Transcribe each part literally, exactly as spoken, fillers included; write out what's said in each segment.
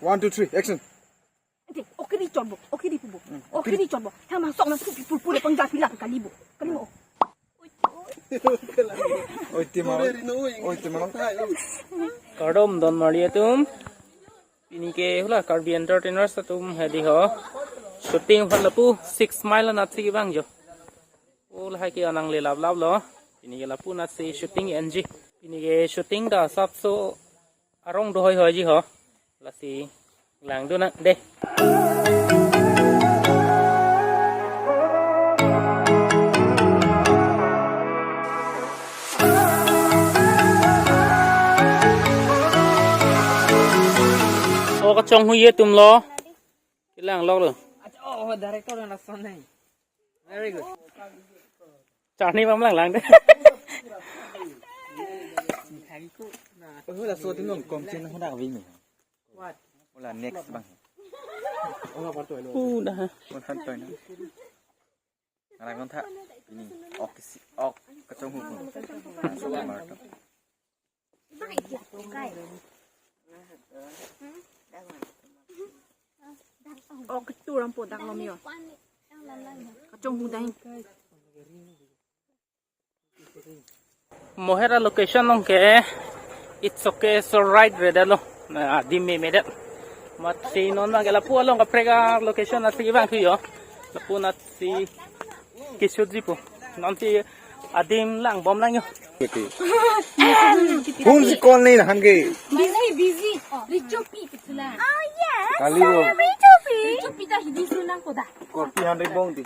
One, two, three, action. Ante, okay di chotbo, okay di pubo. Hmm, okay di chotbo. Hama sok na pupi pulpul le pangja pila kalibo. Kalimo. Oi, timang. Oi, timang. Kardom don marli atum. Pini ke hula Karbi Entertainers atum hedi ho. Shooting aphan lapu Six Mile anatsi kevang jo. O lahai ke anang le lap lap lo. Pini ke lapu anatsi shooting enji. Pini ke shooting ta asapso arong do hoi hoiji ho. Lasi langdun nang dei. O kachonghu atum lo. Kelang lok lo. Acha, oh, director na son nai. Very good. Charni bang lang lang dei. Thagi ko na. Oh, laso atum nong kom chen ho dak vi me. What? Wala next bang. Oh, apa tu? Udah. Wala tu na. Ngarang kontha. Ini ok si ok kachonghu. Masuk kamar tu. Oh, ketu rampo dak lom yo. Kachonghu dai. Moher a location along ke, it's okay, it's alright, redet lo. Na, adim me medet. Amatsi non bang ke lapu along kaprek a location anatsi kevang thu yo. Lapu anatsi keshoot ji pu. Non si adim lang bom lang yo. Kung si call nahi han ke. Busy, busy. Richopi pitula. Oh, yes. Kali wo. Richopi. Richopi ta Hindi sunang koda. Kopi han ri bong di.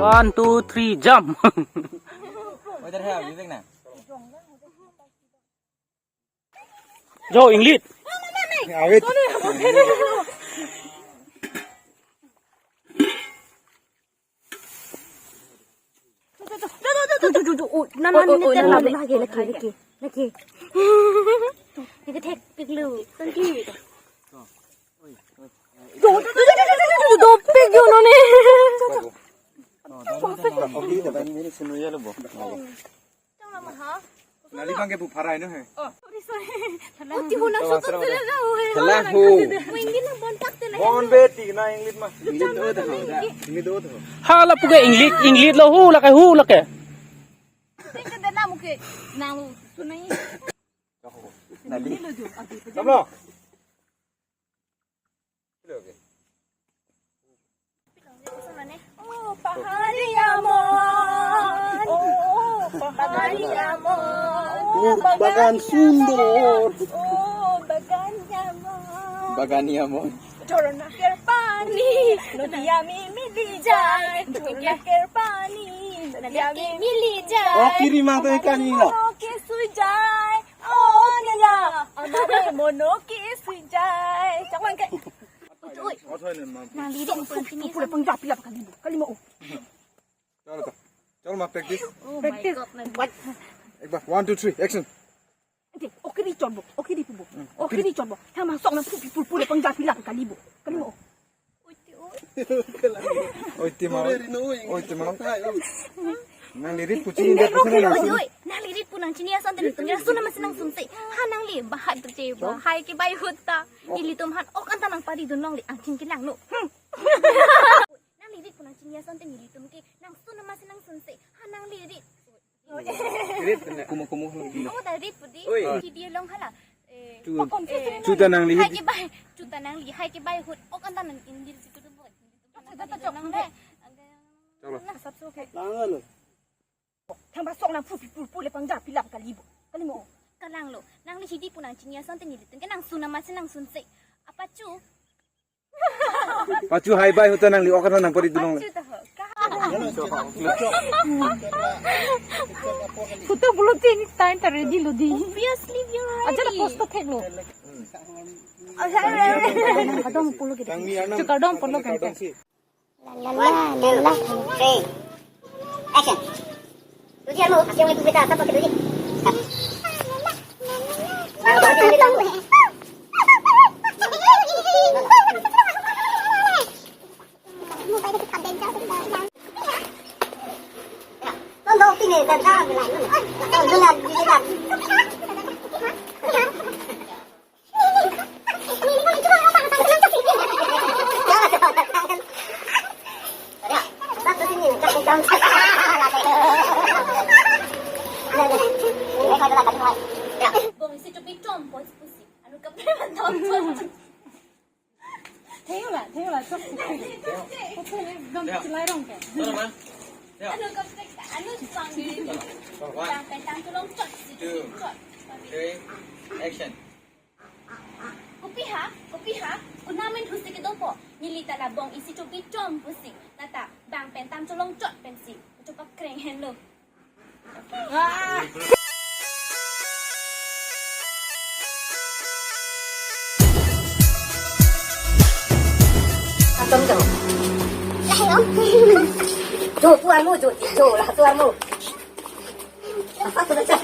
One, two, three, jump. Udah ya, bibik na. Jo, English. Awit. Tu, tu, tu, tu, tu, tu, tu. Oh, na, na, oh, oh, na, na, na, na, lagi, lagi, lagi, lagi. Lagi, thek, thek lu. Thank you. Tu, tu, tu, tu, tu, tu, tu, tu, pek yo, no, ne. Nali bang ke bu pharai no he. Oh, sorry, sorry. Oh, ti huna so to tele na ho he. Thalang ho. Wingin na bon tak tele. Bon be ti na English ma. English do tho. English do tho. Ha lapu ke English, English lo hu lake, hu lake. Tingke de na muke. Na hu sunai. Nali. Lo jo, abi. Stop lo. Oh, pahari amon. Oh, pahari amon. Oh, bagan sundor. Oh, bagan amon. Bagan amon. Jorna ker pani, nodi ami mili jai. Jorna ker pani, nodi ami mili jai. Oh, kiri mata ikan ini lah. Mono ke sujai. Oh, nila. Ano de mono ke sujai. Chakwan ke. Oi, oi. Nang didi pule pangja pila kalibo. Kalimo. Chalo ta. Chalo ma practice. Oh my God. Practice. What? Ek bar, one, two, three, action. Ante, okay di chotbo, okay di pubo. Hmm. Okay di chotbo. Hama sok na pupi pulpul le pangja pila kalibo. Kalimo. Oi, timang. Oi, timang. Nangli rit pu chini dia pu sana. Oi, oi. Nangli rit pu nangchini ason te nelitum ke nangsun nama si nangsunse. Ha nangli bahai tu che, bahai ke bai ahut ta. Nelitum aphan ok anta nangpari dun longle, angchin kelang lo. Hmm. Nangli rit pu nangchini ason te nelitum ke nangsun nama si nangsunse. Ha nangli rit. Rit na. Kumu, kumu, kumu. Oh, ta rit pu di. Oi. Di dia long hala. Eh, chu, eh, chu ta nangli. Hai ke bai, chu ta nangli, hai ke bai ahut. Ok anta nang English situ tu bo. Chu ta ta chok nang de. Chalo. Na sab so ke. Lang lo. Thang ba sok nang pupi pulpul le pangja pila kalibo. Kalimo. Kalang lo. Nangli Hindi pu nangchini ason te nelitum ke nangsun nama si nangsunse. Apa chu? Pachu hai bai ahut ta nangli ok anta nangpari dun longle. Pachu ta ho. Ka. Photo pulo tin time ta ready lo di. Obviously, you're ready. Aja la post to thek lo. Kardom pulo ke. Chu kardom pulo ke. One, two, three. Action. Tuji amo, action itu kita, siapa ke tuji? Bong isi chopi trom pusi. Anu kaprek man trom trom. Thengla, thengla, chok. Oke, ekdom chilai rong ke. Anu kaprek, anu pang di. Bang pen tam cholong chot si. Two, chot. Three, action. Kopi ha, kopi ha, konat amen husi kedopo. Neli ta la bong isi chopi trom pusi. Nata, bang pen tam cholong chot pensi. Chopak kreng henlo. Atom dong. Lahi om. Jo, pu armu, jo, jo, la, pu armu. Apa tu baca?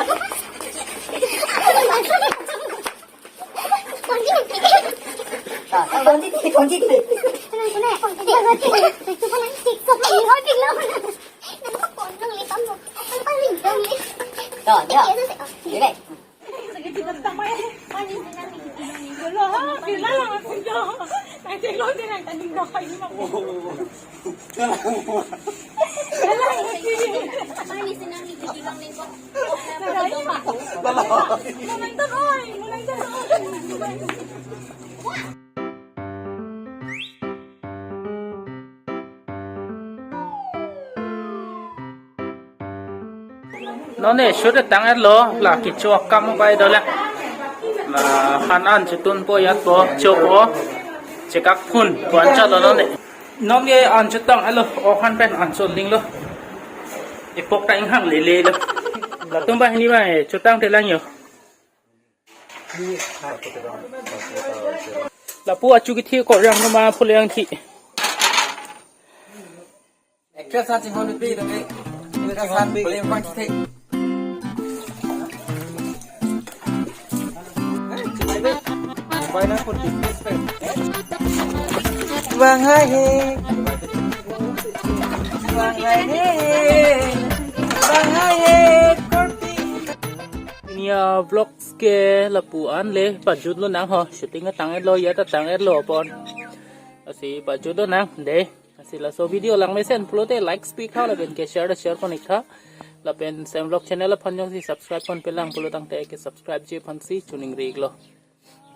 Konji, konji, konji. Tenang, tenang. Konji, konji. Itu kan nanti. Sok, ini hoi, pilo. Nang kok kondong li, kamu. Apa, apa, li, dong, li. Tuh, tuh. Iya, tuh, sih. Oh. Ini. Mani, sih, nanti. Lo, ha, pila lang, sih, dong. Nanti lo, sih, nanti, dong, ini mah. Non ne shoot tang-etlo, la kecho akam bai do la. La han an chotun po, jat po, cho po. Chekak phun po, an chotlo non ne. Non ke an chotang-etlo, o han pen an chot linglo. Epok ta inghang lele lo. Latum ba hini ba, eh, chotang te lang yo. Lapu achu kithi ko rang ma pule ang thi. Actress an chinghon pi do ke. Actress an pi ke pang thi. Bang hai he. Bang hai he. Bang hai he. Korpi. Pini avlogs ke lapu an le pajut lonang ho. Shooting tang-etlo, jat tang-etlo pon. Lasi pajut lonang de. Lasi laso video lang mesen pulote like pi tha lapen ke share share pon ik tha. Lapen Sem Vlog channel aphan jongsi subscribe ponpe lang pulo tangte ke subscribe ji aphansi choningri iklo.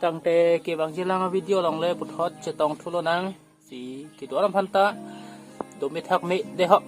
Tangte kevangji lang video along le puthot chetong thu lonang. Si kedo-an aphan ta dome thakme de ho.